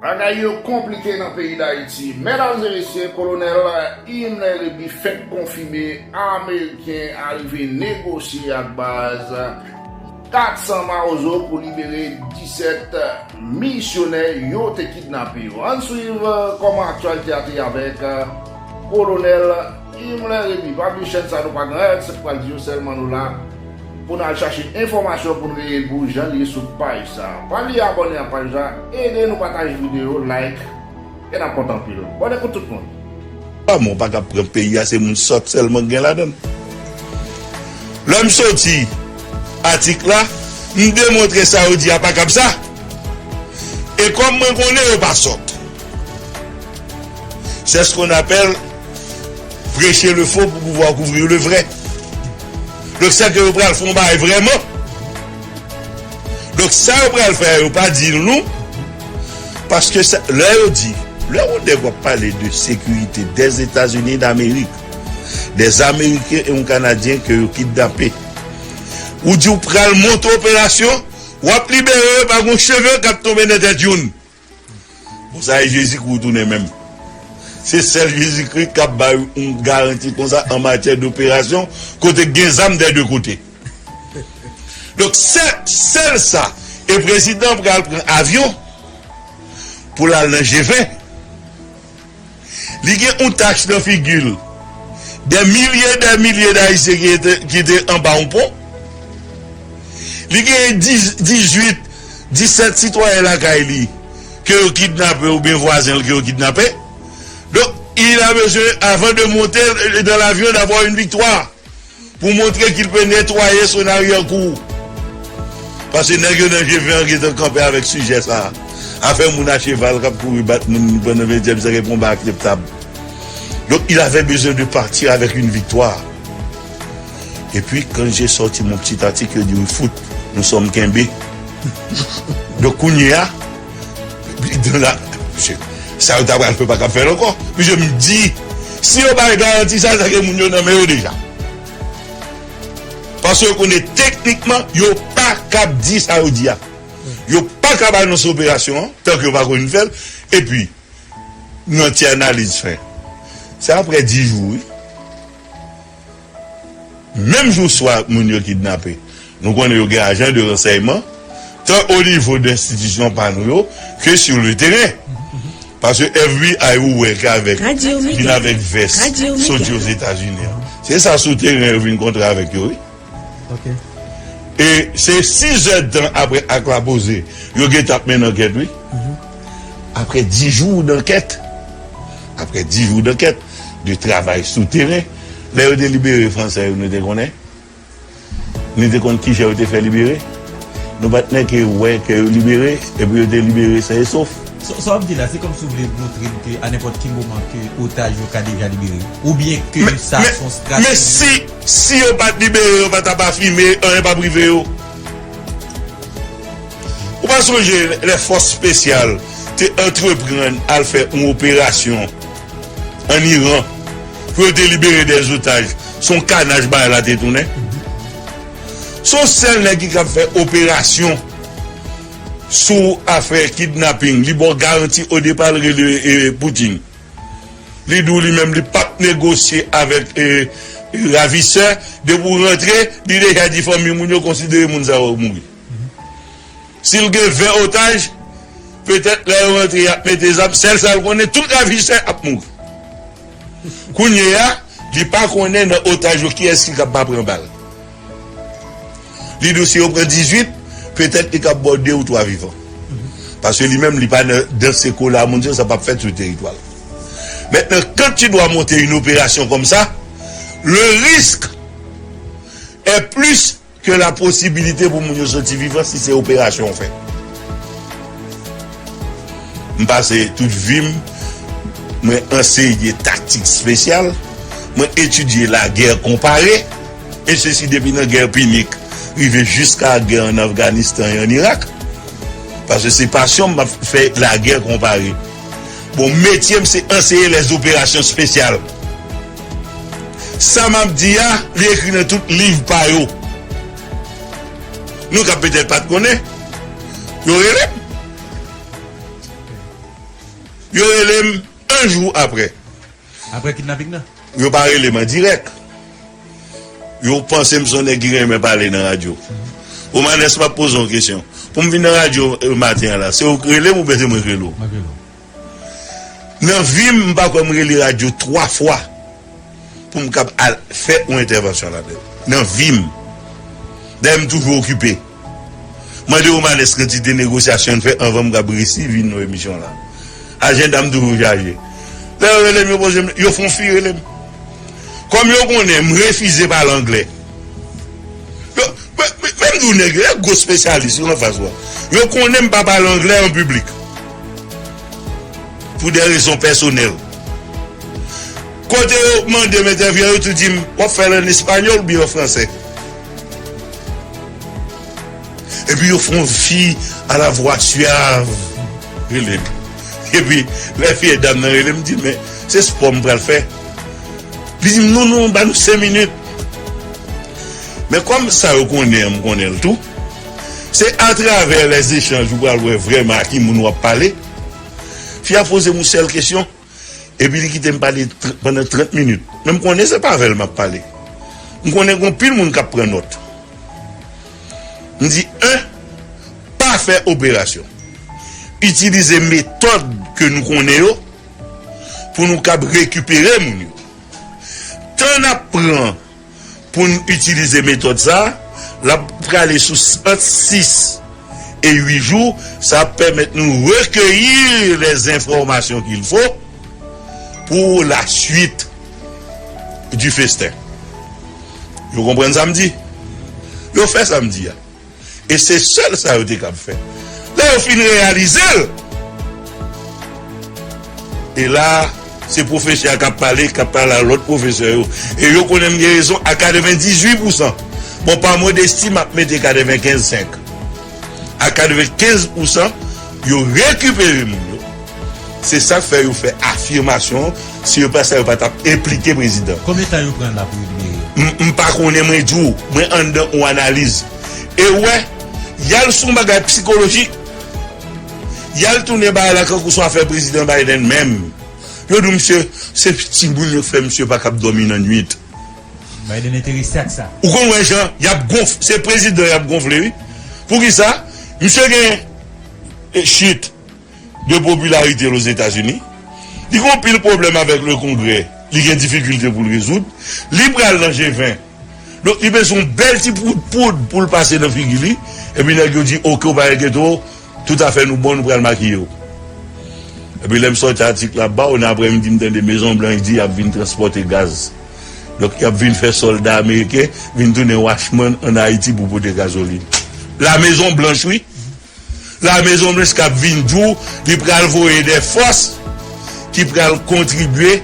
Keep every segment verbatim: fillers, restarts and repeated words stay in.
Bagay yo konplike nan peyi Dayiti. Medam e mesye, Kolonèl Himmler Réby fèk konfime Ameriken a rive negosye ak baz kat san Mawozo pou libere disèt misyonè yo te kidnape yo. Ann swiv kòman aktyalite a te ye avèk Kolonèl Himmler Réby. Pa bliye chèn sa nou pa gen anyen, se pral di yo sèlman nou la pou n al chache enfòmasyon pou n reyèl pou jan li ye sou paj sa. Pa bliye abòne ak paj la, ede nou pataje videyo, like, e n ap kontan anpil. Bòn ekout tout moun. Pa mwen pa ka pran peyi a, se moun sòt sèlman k gen ladan l. Lè m soti atik la, m demontre sa yo di a pa kab sa. E kòm mwen konnen yo pa sòt. C'est ce qu'on appelle prêcher le faux pour pouvoir couvrir le vrai. Donk, sa ke yo pral fè yon bagay vrèman. Donk, sa yo pral fè a, yo pa di l nou. Paske sa, lè yo di, lè yon nèg w ap pale de sekirite des États-Unis d'Amérique, des Américains et yon Kanadyen ke yo kidnape, ou di w pral monte operasyon, w ap libere yo, pa gon cheve k ap tonbe nan tèt youn. Bon, sa e Jezikri w tounen menm. Se sèl Jezikri k ap bay yon garanti konsa an matyè doperasyon kote k gen zam dè de kote. Donk, sè, sèl sa, e prezidan pral pran avyon pou l al nan G ven. Li gen yon tach nan figi l. Dè milye, dè milye d Ayisyen ki te, ki te anba yon pon. Li gen dizuit, disèt sitwayen lakay li ke yo kidnape oubyen vwazen l ke yo kidnape. Donk, il a besoin, avant de monter dans l'avion, d'avoir une victoire. Pou montre ke l pe netwaye son arrière-cour. Paske nèg yo nan G ven an gentan kanpe avèk sijè sa a. Afè moun a cheval k ap kouri bat moun pandan ventyèm syèk e pa yon bagay akseptab. Donc, il avait besoin de partir avec une victoire. Et puis, quand j'ai sorti mon petit article, yo di, "Wi, fout, nous sommes kenbe." Donk, kounye a, Sa yo ta pral fè pa ka fè l ankò. Misye m di, si yo bay garanti sa, sa ke moun yo nan men yo deja. Paske yo konnen teknikman, yo pa kab di sa yo di a. Yo pa kab anonse operasyon an, tanke yo pa konn fè l. Epi, nan ti analiz fen. Se apre dis jou, wi. Menm jou swa moun yo kidnape, nou konnen yo gen ajan de ransèyman, tan o nivo de enstitisyon pa nou yo, ke sur le terrain. Paske F B I ou wè ke avèk, vin avèk vès, soti Ozetazini an. Se sa sou teren yo vin kontre avèk yo, wi. E se sis èdtan apre ak la poze, yo gentan ap mennen ankèt, wi. Apre dis jou d'ankèt, apre dis jou d'ankèt, de travay sou teren, lè yo te libere Fransè yo, nou te konnen. Nou te konn kijan yo te fè libere. Nou pa t nèke wè ke yo libere, epi yo te libere sen e sof. Sa, sa w ap di la, se kòmsi w vle montre n ke a nenpòt ki moman ke otaj yo ka deja libere. Oubyen ke sa se yon strateji. Men si, si yo pa t libere, yo pa t ap afime, anyen p ap rive yo. Ou pa sonje lè fòs espesyal te antreprann al fè yon operasyon ann Iran pou yo te libere de otaj? Se yon kanaj bagay la te tounen. Se yon sèl nèg ki kab fè operasyon sou afè kidnaping. Li ba w garanti o depa, l rele, e, Putin. Li di w li menm li p ap negosye avèk, e, ravisè. Depi w rantre, li deja di fanmi moun yo konsidere moun sa yo mouri. Si l gen ven otaj, petèt lè yo rantre, y ap mete zam, sèl sa l konnen, tout ravisè ap mouri. Kounye a, li pa konnen nan otaj yo kiyès ki kab pa pran bal. Li di w si yo pran dizuit, petèt li kab ba w de ou twa vivan. Paske li menm, li pa nan, dans ce coup-là, moun sa, sa p ap fèt sou teritwa l. Maintenant, quand tu dois monter une opération comme ça, le risque est plus ke la posibilite pou moun yo soti vivan si se operasyon w fè. M pase tout vi m, mwen anseye taktik espesyal, mwen etidye lagè konpare, e sesi depi nan gè Pinik rive jiska gè ann Afganistan e ann Irak. Paske se pasyon m, m ap fè lagè konpare. Bon, metye m se anseye lèzoperasyons espesyal. Sa m ap di a, li ekri nan tout liv pa yo. Nou ka petèt pa t konnen. Yo rele m. Yo rele m yon jou apre. Apre kidnaping nan? Yo pa rele m an dirèk. Yo panse m se yon nèg ki renmen pale nan radyo. Omanès, m ap poze yon kesyon. Pou m vin nan radyo, eh, maten an la, se ou k rele m oubyen se mwen k rele w? Mwen k rele w. Nan vi m, m pa kwè m rele radyo twa fwa pou m kab al fè yon entèvansyon ladan l. Nan vi m. Dayè, m toujou okipe. Mande Omanès kantite negosyasyon n fè anvan m kab resi vin nan emisyon la. Ajanda m toujou chaje. Lè yo rele m, yo poze m, yo fè yon fi rele m. Kòm yo konnen m refize pale anglè. Yo, men, men, men m di w nèg yo, gwo espesyalis yo anfas ou a. Yo konnen m pa pale anglè an piblik. Pou de rezon pèsonèl. Kote yo mande m entèvyou, yo tou di m, w ap fè l an espanyòl oubyen an fransè? Epi yo fè yon fi a la vwa syav rele m. Epi lè fyè dam nan rele m, m di l, men se spò m pral fè. Li di m, non, non, ba nou senk minit. Men kòm sa yo konnen an, m konnen l tou. Se atravè lèzechanj ou pral wè vrèman a ki moun w ap pale. Fi a poze m yon sèl kesyon, epi li kite m pale tr-, pandan trant minit. Men m konnen se pa avè l m ap pale. M konnen gen anpil moun k ap pran nòt. M di, en, pa fè operasyon. Itilize metòd ke nou konnen yo pou nou kab rekipere moun yo. Tan n ap pran pou n itilize metòd sa a, l ap prale sou s-, ant sis e uit jou. Sa ap pèmèt nou recueillir les informations qu'il faut pour la suite du festin. Yo konprann sa m di? Yo fè sa m di a. E se sèl sa yo te kab fè. Lè yo fin reyalize l, e la, se pwofesè a k ap pale, k ap pale a lòt pwofesè yo. E yo konnen m gen rezon a katrevendizuit pousan. Bon, pa modesti, m ap mete katrevenkenz senk. A katrevenkenz pousan, yo rekipere moun yo. Se sa k fè yo fè afimasyon, si yo pa sa, yo pa t ap enplike prezidan. Konbyen tan yo pran la pou yo libere yo? M, m pa konnen, mwen di w, mwen anndan yon analiz. E w wè, y al sou yon bagay psikolojik, y al tounen bagay la kankou se yon afè prezidan Biden menm. Yo di w, misye, se timoun yo fè misye pa kab dòmi nan nuit. Biden enterese ak sa. Ou konn wè jan y ap gonf-, se prezidan y ap gonfle, wi. Poukisa? Misye gen, e, chit de popilarite Ozetazini. Li gen anpil pwoblèm avèk le Kongrè. Li gen difikilte pou l rezoud. Li pral nan G ven. Donk, li bezwen yon bèl ti poud poud pou l pase nan figi li. Epi nèg yo di, oke, ou pa enkyete w, tout afè nou bon, nou pral makiye w. Epi lè m sòti atik la ba w, nan aprèmidi, m tande Mezon Blanch di y ap vin transpòte gaz. Donk, y ap vin fè sòlda ameriken vin tounen wachmann ann Ayiti pou pote gazolin. La Mezon Blanch, wi. La Mezon Blanch k ap vin di w li pral voye de fòs ki pral kontribye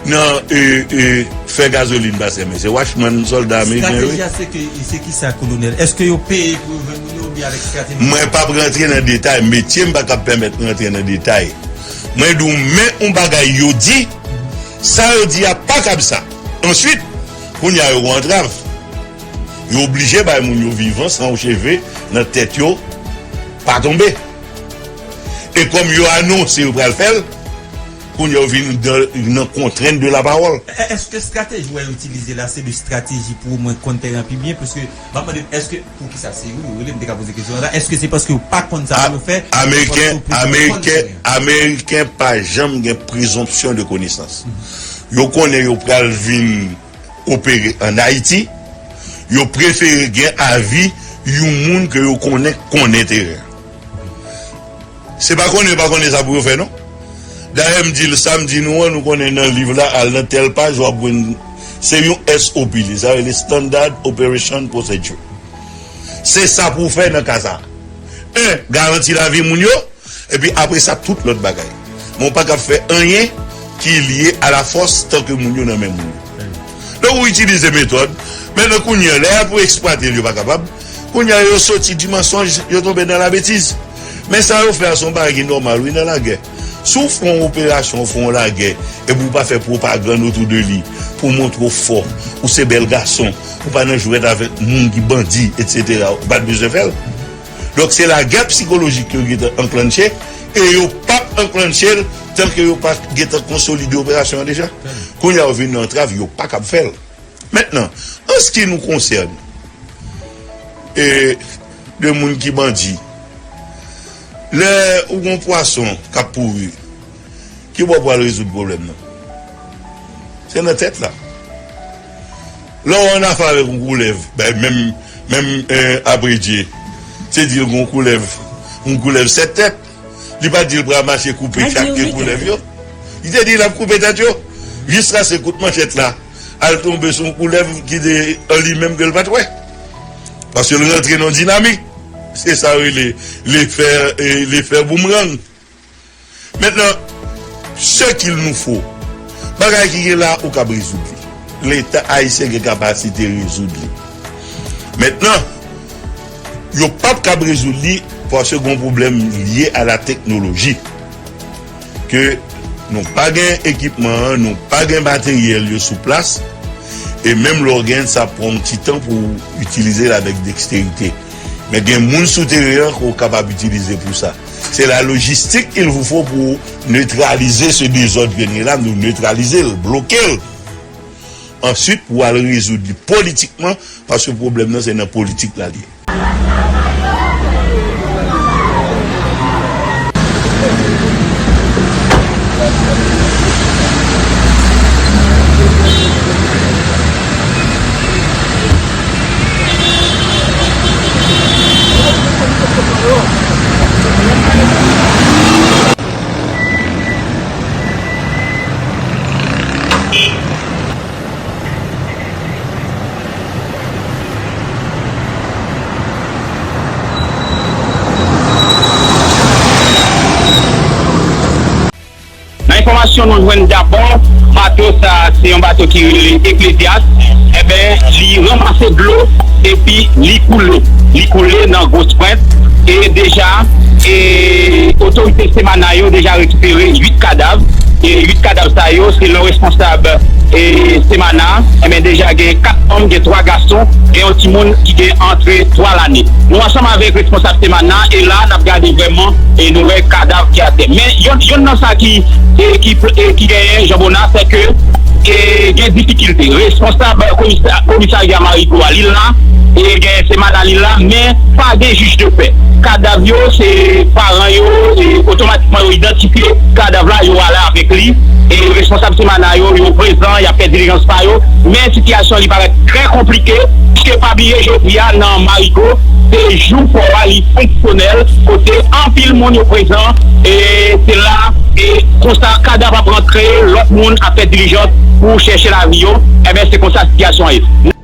nan, e, e, fè gazolin pase. Men se wachmann sòlda ameriken yo, wi. Estrateji a se ke, se ki sa, kolonèl? Èske yo peye pou yo jwenn moun yo oubyen avèk estrateji? Mwen p ap rantre nan detay. Metye m pa kab pèmèt m rantre nan detay. Mwen di w, men yon bagay yo di, sa yo di a pa kab sa. Answit, kounye a yo gen antrav. Yo oblije bay moun yo vivan san yon cheve nan tèt yo pa tonbe. E kòm yo anonse yo pral fè l, kounye a yo vin dan, nan contrainte de la parole. È-, èske estrateji w wè yo itilize la, se de estrateji pou omwen konn teren an pi byen? Paske, m ap mande, èske, poukisa se ou yo rele, m te ka poze kesyon an sa, èske se paske yo pa konn sa pou yo fè? Ameriken, Ameriken, Ameriken pa janm gen prezonpsyon de konesans. Yo konnen yo pral vin opere ann Ayiti, yo prefere gen avi yon moun ke yo konnen, konnen teren an. Se pa konnen yo pa konnen sa pou yo fè, non. Dayè, m di l sa, m di nou an, nou konnen nan liv la, al nan tèl paj, w ap jwenn, se yon S O P li, sa rele Standard Operation Procedure. Se sa pou w fè nan ka sa a. En, garanti lavi moun yo, epi apre sa, tout lòt bagay. Men w pa kab fè anyen ki lye a la fòs tan ke moun yo nan men moun yo. Donk, ou itilize metòd. Mentnan, kounye a, lè y ap eksplwate l, yo pa kapab. Kounye a, yo soti di mansonj, yo tonbe nan labetiz. Men sa yo fè a, se yon bagay ki nòmal, wi, nan lagè. Si w fè yon operasyon, w fè yon lagè, epi w pa fè pwopagann otou de li, pou w montre w fò, ou se bèl gason, ou pa nan jwèt avèk moun ki bandi, etsetera, ou pa t bezwen fè l. Donk, se lagè psikolojik yo gentan anklanche, e yo p ap anklanche l Tanke yo pa gentan konsolide operasyon an deja. Kounye a yo vin nan antrav, yo pa kab fè l. Mentnan, an se ki nou konsène, e, de moun ki bandi, lè ou gon pwason k ap pouri, ki bò pou al rezoud pwoblèm nan? Se nan tèt la. Lè w ann afè avèk yon koulèv, ben, menm, menm, eh, apredye, te di l gon koulèv, yon koulèv sèt tèt. Li pa di l pral mache koupe chak de koulèv yo. Li te di l ap koupe tèt yo. Jiskaske kout manchèt la al tonbe sou yon koulèv ki te an li menm ke l pa t wè. Paske l rantre nan yon dinamik. Se sa yo rele lefè, eh, lefè boumerang. Mentnan, ce qu'il nous faut, bagay ki gen la, ou kab rezoud li. Leta ayisyen gen kapasite rezoud li. Mentnan, yo p ap kab rezoud li paske gon pwoblèm lye a la teknoloji. Ke nou pa gen ekipman an, nou pa gen materyèl yo sou plas, e menm lè w gen, sa pran yon ti tan pou w itilize l avèk deksterite. Men gen moun sou teren an ke w kapab itilize pou sa. C'est la logistique qu'il vous faut pour neutraliser ce désordre que nou la, nou netralize l, bloke l. Answit, pou al rezoud li politikman, paske pwoblèm nan se nan politik la li ye. Nan enfòmasyon nou jwenn dabò, bato sa a se yon bato ki rele Eklezyas. Enben, li ranmase dlo epi li koule. Li koule nan Gwo Sprent. E deja, e otorite Semana yo deja rekipere uit kadav. E uit kadav sa yo, selon responsab, e Semana, enben, deja gen kat fanm, gen twa gason, gen yon timoun ki gen antre twa lane. Nou ansanm avèk responsab Semana, e la, n ap gade vrèman, e nou wè kadav ki atè. Men, yonn, yonn nan sa ki, e ki, e ki genyen, Jean Bonnat, se ke, e gen difikilte. Responsab komisa-, komisarya Marigo a, li la, e gen Semana, li la, men pa gen jij de pè. Kadav yo, se paran yo, e otomatikman yo idantifye kadav la, yo ale avèk li. E responsab Semana yo, yo prezan, y ap fè dilijans pa yo. Men sitiyasyon li parèt trè konplike, piske pa bliye jodi a nan Marigo, se jou pò a li fonksyonèl, kote anpil moun yo prezan, e se la, e konsa kadav ap rantre, lòt moun ap fè dilijans pou chèche lavi yo. Enben, se konsa sitiyasyon an ye.